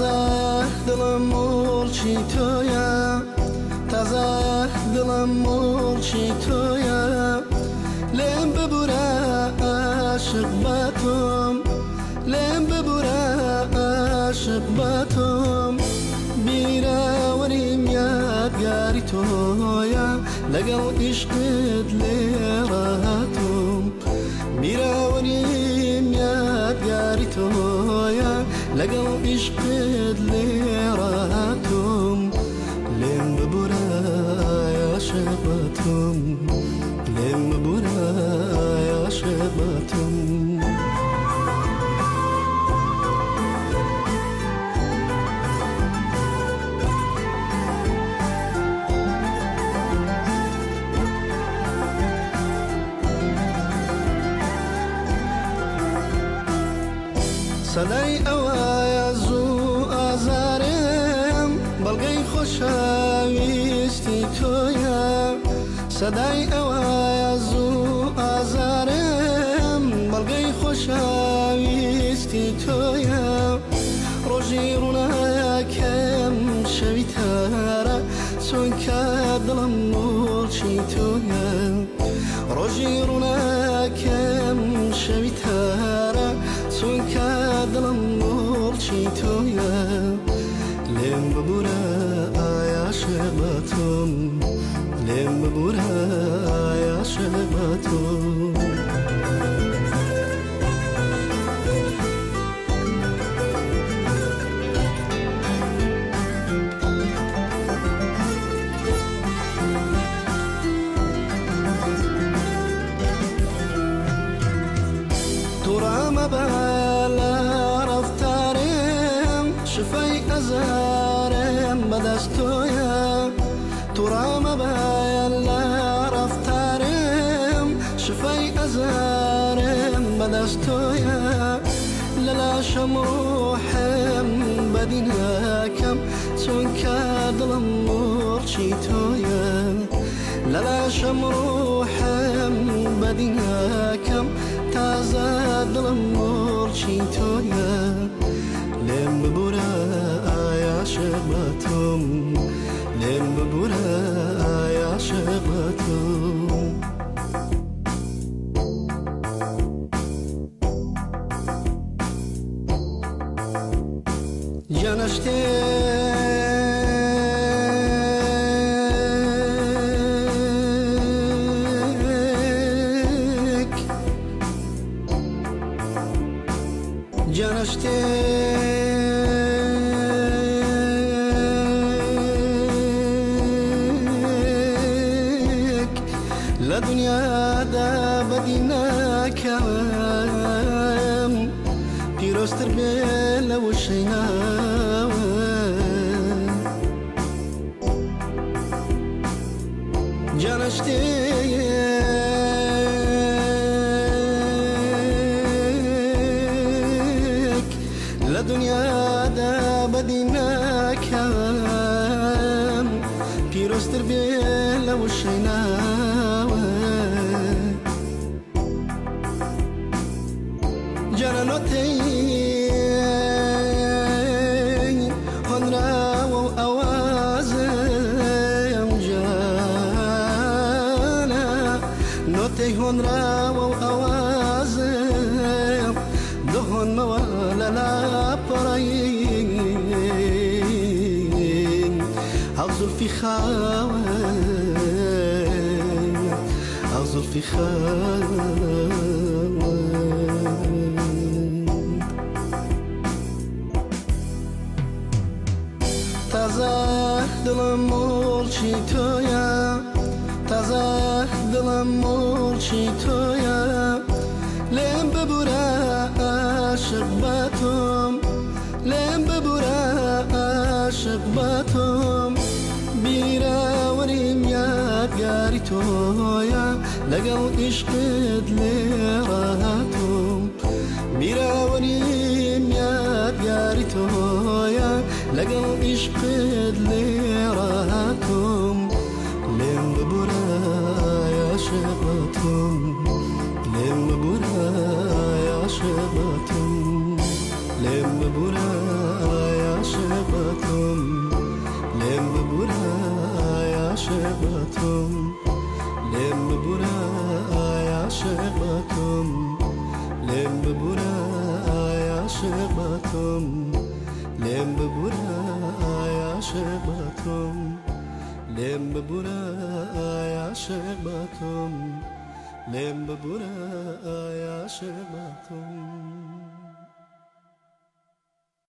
تازە دڵم موڵکی تۆیە، تازە دڵم موڵکی تۆیە، لێم ببورە عاشق بە تۆم، لێم ببورە عاشق بە تۆم، بیرەوەریم یادگاری تۆیە، لەگەڵ ئیشقت لێرە هاتووم، بیرەوەریم یادگاری تۆیە، لەگەڵ ئیشقت لێرە هاتووم، لێم ببورە عاشق بە تۆم، لێم ببورە عاشق بە تۆم. سەدای ئەوەیە زوو ئازارم بەڵگەی خۆشەویستی تۆیە، سەدای ئەوەیە زوو ئازارم بەڵگەی خۆشەویستی تۆیە، ڕۆژی ڕووناکەم شەوی تارە، چونکە دڵم موڵکی تۆیە، ڕۆژی ڕووناکەم شەوی تارە، چونکە دڵم موڵکی تۆیە، لێم ببورە ئای عاشق بە تۆم، لێم ببورە ئای عاشق بە تۆم. توڕە مەبە لە ڕەفتارم، شفای ئازارم بەدەست تۆیە، توڕە مەبە لە ڕەفتارم، شفای ئازارم بەدەست تۆیە، لە لاشەم ڕۆحم بەدی ناکەم، چونکە دڵم موڵکی تۆیە، لە لاشەم ڕۆحم بەدی ناکەم، تازە دڵم موڵکی تۆیە، لێم ببورە ئای عاشق بە تۆم، لێم ببورە ئای عاشق بە تۆم. گیانە شتێک، گیانە شتێک لە دنیادا بەدی ناکەم، پیرۆزتر بێ لە وشەی ناوە. گیانە شتێک لە دنیادا بەدی ناکەم، پیرۆزتر بێ لە وشەی ناوە. گیانە نۆتەی هۆنراوە و ئاوازم، گیانە نۆتەی هۆنراوە و ئاوازم، دەهۆنمەوە لە لاپەڕەی ئەو زولفی خاوە، ئەو زولفی خاوە. تازە دڵم موڵکی تۆیە، تازە دڵم موڵکی تۆیە، لێم ببورە عاشق بە تۆم، لێم ببورە عاشق بە تۆم، بیرەوەریم یادگاری تۆیە، لەگەڵ ئیشقت لێرە هاتووم، بیرەوەریم یادگاری تۆیە، لەگەڵ ئیشقت لێرە هاتووم، لێم ببورە ئای عاشق بە تۆم، لێم ببورە ئای عاشق بە تۆم، لێم ببورە ئای عاشق. عاشق بە تۆم لێم ببورە ئای عاشق بە تۆم لێم ببورە ئای عاشق بە تۆم لێم ببورە ئای عاشق بە تۆم لێم ببورە ئای عاشق بە تۆم لێم ببورە ئای عاشق بە تۆم.